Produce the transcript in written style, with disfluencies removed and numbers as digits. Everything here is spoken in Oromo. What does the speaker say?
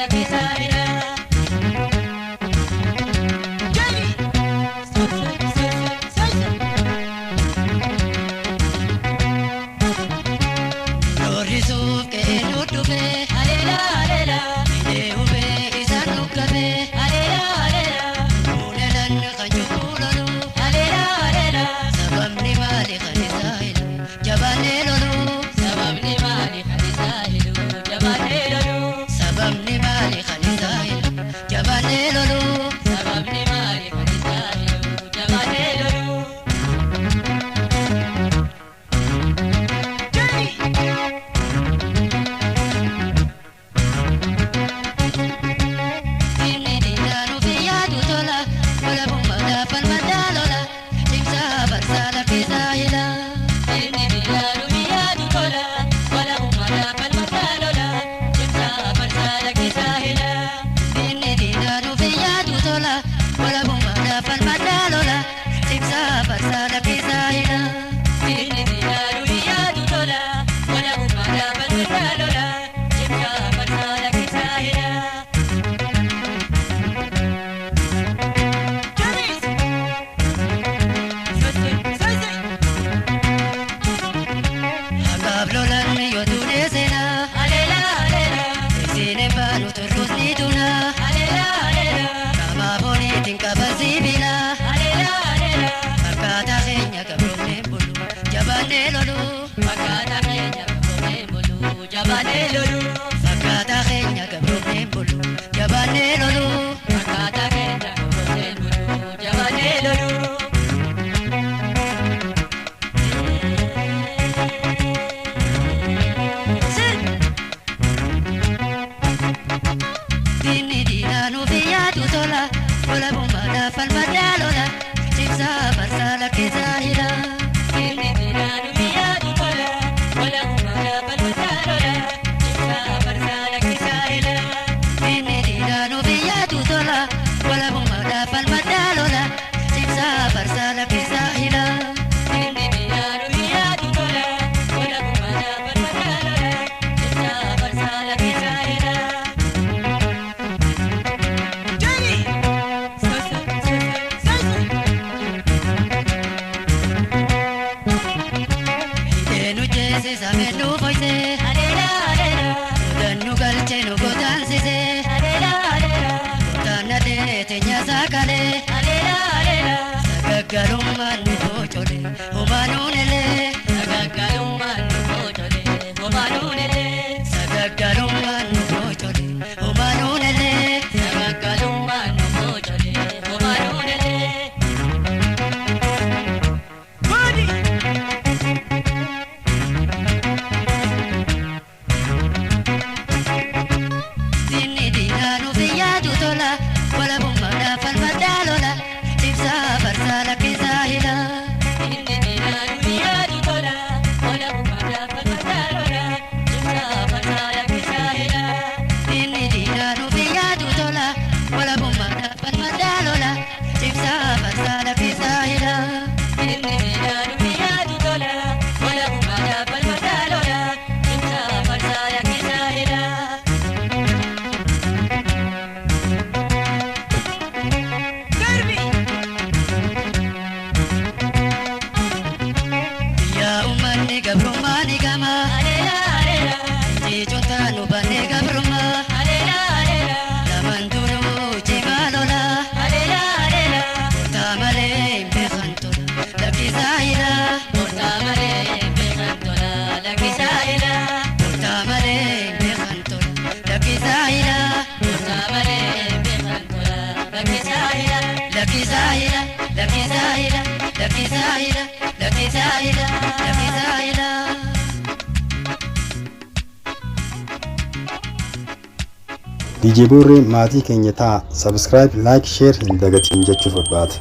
lakkisaa hidha. Roorrisuuf ka'ee nu dhufe haleela haleela hidhee hubee isaan dhukkabe haleela haleela fuulelan kan cubbuu lolu haleela haleela sababni maali kan isaa hidhu jabaannee lolu sababni maali kan isaa hidhu jabaannee lolu sababni maali kan isaa hidhu jabaannee lolu sababni maali kan isaa hidhu jabaannee lolu. Inni diinaan ofii yaadu tola, walabummaadhaaf falmataa lola, cimsaa barsaa lakkisaa hila. Inni diinaan ofii yaadu tola, walabummaadhaaf falmataa lola, cimsaa barsaa lakkisaa hila. Inni diinaan ofii yaadu tola, walabummaadhaaf falmataa lola, cimsaa barsaa lakkisaa hila. Inni diinaan ofii yaadu tola, walabummaadhaaf falmataa lola, cimsaa barsaa lakkisaa hila. Haqaaf lolan yoo duune seenaa. Haleela haleela. Isiin baanu turruus ni duuna. Haleela haleela. Qaamaa fooniitiin qaban sibiila. Haleela haleela. Akkaataa keenya gabroomnee bulu jabaannee lolu. Akkaataa keenya gabroomnee bulu jabaannee lolu. Akkaataa keenya gabroomnee bulu jabaannee lolu. Akkaataa keenya gabroomnee bulu jabaannee lolu. Dinni diinaan ofii yaadu tola, walabummaadhaaf falmataa lola, cimsaa barsaa lakkisaa hidha. Dinni diinaan ofii yaadu tola, walabummaadhaaf falmataa lola, cimsaa barsaa lakkisaa hidha. Dinni diinaan ofii yaadu tola, walabummaadhaaf falmataa lola, cimsaa barsaa lakkisaa hidha. Dinni diinaan ofii yaadu tola, walabummaadhaaf falmataa lola, cimsaa barsaa lakkisaa hidha. Hidheenu jeesisa medduu foyse. Haleela haleela. Godaannu galchee nu godaansise. Haleela haleela. Godaanna teenya saakalee. Haleela haleela. Sagaggalummaan nu boocole humaanuun elee. Sagaggalummaan nu boocole humaanuun elee. Sagaggalummaan nu boocole humaanuun elee. Sagaggalummaan nu boocole humaanuun elee. Dinni diinaan ofii yaadu tola, walabummaadhaaf falmataa lola, cimsaa barsaa lakkisaa hidha. Dinni diinaan ofii yaadu tola, walabummaadhaaf falmataa lola, cimsaa barsaa lakkisaa hidha. Dinni diinaan ofii yaadu tola, walabummaadhaaf falmataa lola, cimsaa barsaa lakkisaa hidha. Dinni diinaan ofii yaadu tola, walabummaadhaaf falmataa lola, cimsaa barsaa lakkisaa hidha. Yaa uummanni gabrummaa ni gama. Jechoota nu baannee gabrummaa. Lamaan duruu cimaa lola. Murtaa malee hin beekan tola. Lakkisaa hidha. Murtaa malee hin beekan tola. Lakkisaa hidha. Murtaa malee hin beekan tola. Lakkisaa hidha. Murtaa malee hin beekan tola. Lakkisaa hidha. Lakkisaa hidha. Lakkisaa hidha. Lakkisaa hidha. Lakkisaa hidha. Lakkisaa hidha. DJ Boorree maatii keenya ta'a. Subscribe, like, share hin dagatiin jechuu barbaada.